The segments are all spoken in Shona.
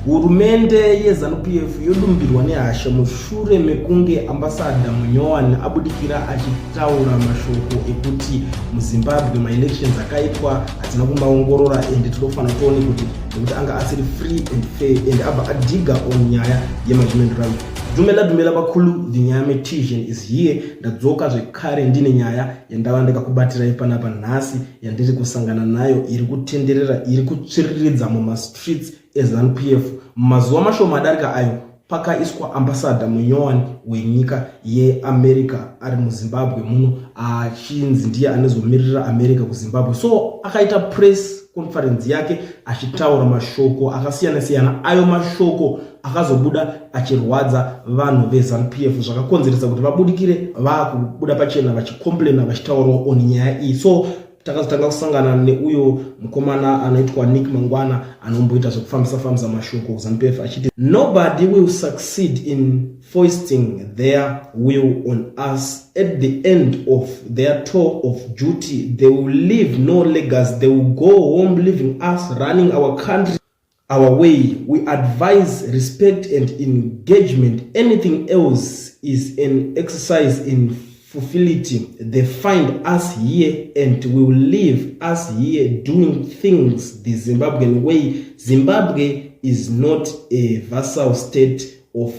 Hurumende yeZanu-PF yodumbirwa nehasha mushure mekunge Ambassador Munyowani abudikira achitaura mashoko ekuti muZimbabwe maelections akaitwa hatina kumaongorora and tinofanira tione kuti nekuti anga asiri free and fair and abva adhiga on nyaya yemahuman rights. Dumela dumela bakhulu, the nyaya metisian is here. Ndadzoka zvekare ndine nyaya yandava ndakakubatirai panapa nhasi yandiri kusangana nayo iri kutenderera iri kutsviriridza mumastreets eZanu-PF. Mumazuva mashoma adarika ayo pakaiswa ambassador munyowani wenyika yeAmerica ari muZimbabwe muno achinzi ndiye anozomirira America kuZimbabwe. So akaita press conference yake achitaura mashoko akasiyana siyana, ayo mashoko akazobuda achirwadza vanhu veZanu-PF zvakakonzeresa kuti vabudikire vakubuda pachena vachicomplaina vachitaurawo on nyaya iyi. So takazotanga kusangana neuyo mukomana anoitwa Nick Mangwana anomboita zvekufambisa fambisa mashoko kuZanu-PF achiti nobody will succeed in foisting their will on us. At the end of their tour of duty, they will leave no legacy. They will go home leaving us running our country our way. We advise respect and engagement. Anything else is an exercise in futility. They find us here and will leave us here doing things the Zimbabwean way. Zimbabwe is not a vassal state of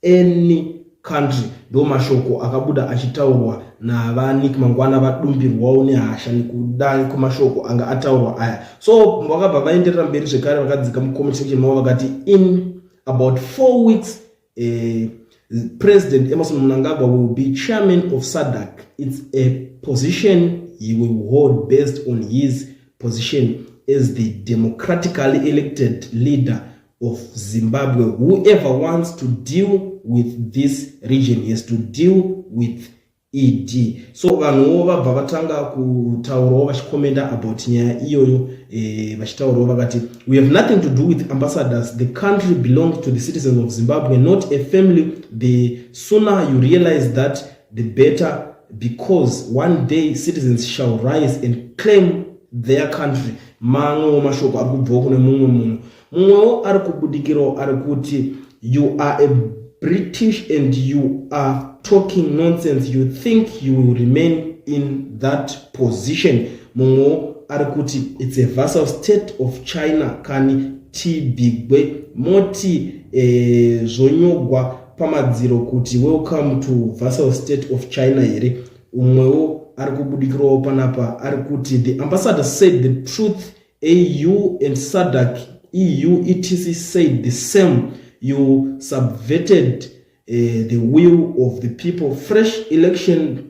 any country. Ndo mashoko akabuda achitaurwa navaNick Mangwana vadumbirwawo nehasha nekuda kwemashoko anga ataurwa aya. So vakabva vaenderera mberi zvekare vakadzika mucomment section mavo vakati in about 4 weeks President Emmerson Mnangagwa will be chairman of SADC. It's a position he will hold based on his position as the democratically elected leader of Zimbabwe. Whoever wants to deal with this region has to deal with ED. So vanhuwo vabva vatanga kutaurawo vachikomenda about nyaya iyoyo vachitaurawo vakati we have nothing to do with ambassadors. The country belongs to the citizens of Zimbabwe, not a family. The sooner you realize that, the better, because one day citizens shall rise and claim their country. Mamwewo mashoko ari kubvawo kune mumwe munhu. Mumwewo ari kubudikirawo ari kuti you are a British and you are talking nonsense. You think you will remain in that position? Mumwewo ari kuti it's a vassal state of China kani tibigwe moti zvonyogwa pamadziro kuti welcome to vassal state of China here. Umwewo ari kubudikirawo panapa ari kuti the ambassador said the truth. AU and SADC, EU, etc said the same. You subverted the will of the people. Fresh elections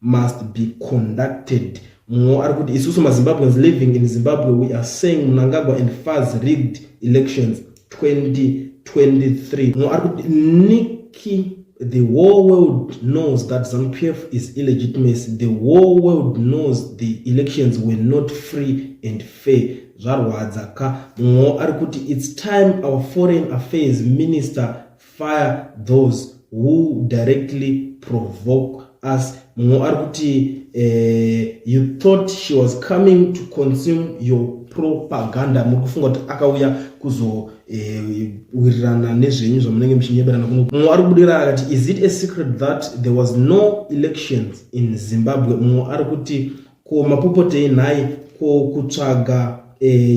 must be conducted. Mumwe ari kuti isusu maZimbabweans living in Zimbabwe, we are saying Mnangagwa and Faz rigged elections 2023. Mumwe ari kuti Nikki, the whole world knows that ZANU-PF is illegitimate. The whole world knows the elections were not free and fair. Zvarwadza ka. Mumwewo ari kuti it's time our foreign affairs minister fire those who directly provoke us. Mumwe ari kuti you thought she was coming to consume your propaganda. Muri kufunga kuti akauya kuzowirirana nezvenyu zvamunenge muchinyeberana kuno. Mumwe ari kubudira akati is it a secret that there was no elections in Zimbabwe? Mumwe ari kuti ko mapopotei nhai ko kutsvaga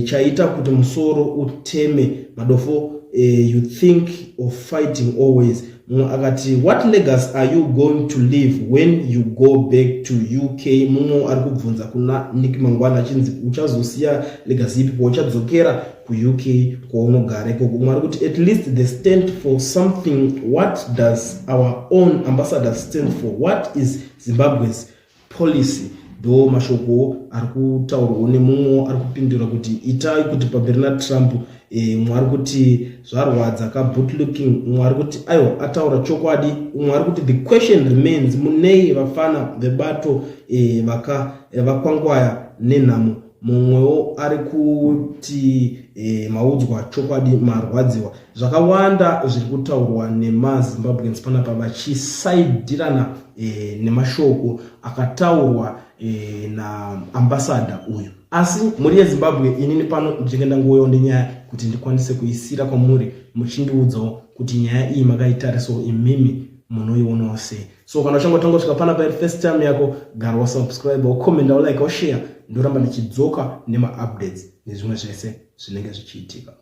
chaita kuti musoro uteme madofo you think of fighting always. Mumwe akati what legacy are you going to leave when you go back to UK? Mumwe ari kubvunza kuna Nick Mangwana achinzi uchazosiya legacy ipi pauchadzokera kuUK kwaunogara ikoko. Mumwe ari kuti at least they stand for something. What does our own ambassador stand for? What is Zimbabwe's policy? Ndo mashoko ari kutaurwawo nemumwe ari kupindura kuti itai kuti pamberi naTrump. Mumwe ari kuti zvarwadza kabootlicking. Mumwe ari kuti aiwa ataura chokwadi. Mumwe ari kuti the question remains munei vafana vebato vakwangwaya nenhamo. Mumwewo ari kuti maudzwa chokwadi marwadziwa. Zvakawanda zviri kutaurwa nemaZimbabweans panapa vachisaidirana nemashoko akataurwa. Naambassador uyu. Asi mhuri yeZimbabwe, inini pano ndichinge ndangouyawo nenyaya kuti ndikwanise kuisira kwamuri, muchindiudzawo kuti nyaya iyi makaitarisawo imimi, munoionawo sei. So kana uchangotanga kusvika panapa iri first time yako, gara wasubscribe, wacommenta, walike, washare. Ndoramba ndichidzoka nemaupdates nezvimwe zvese zvinenge zvichiitika.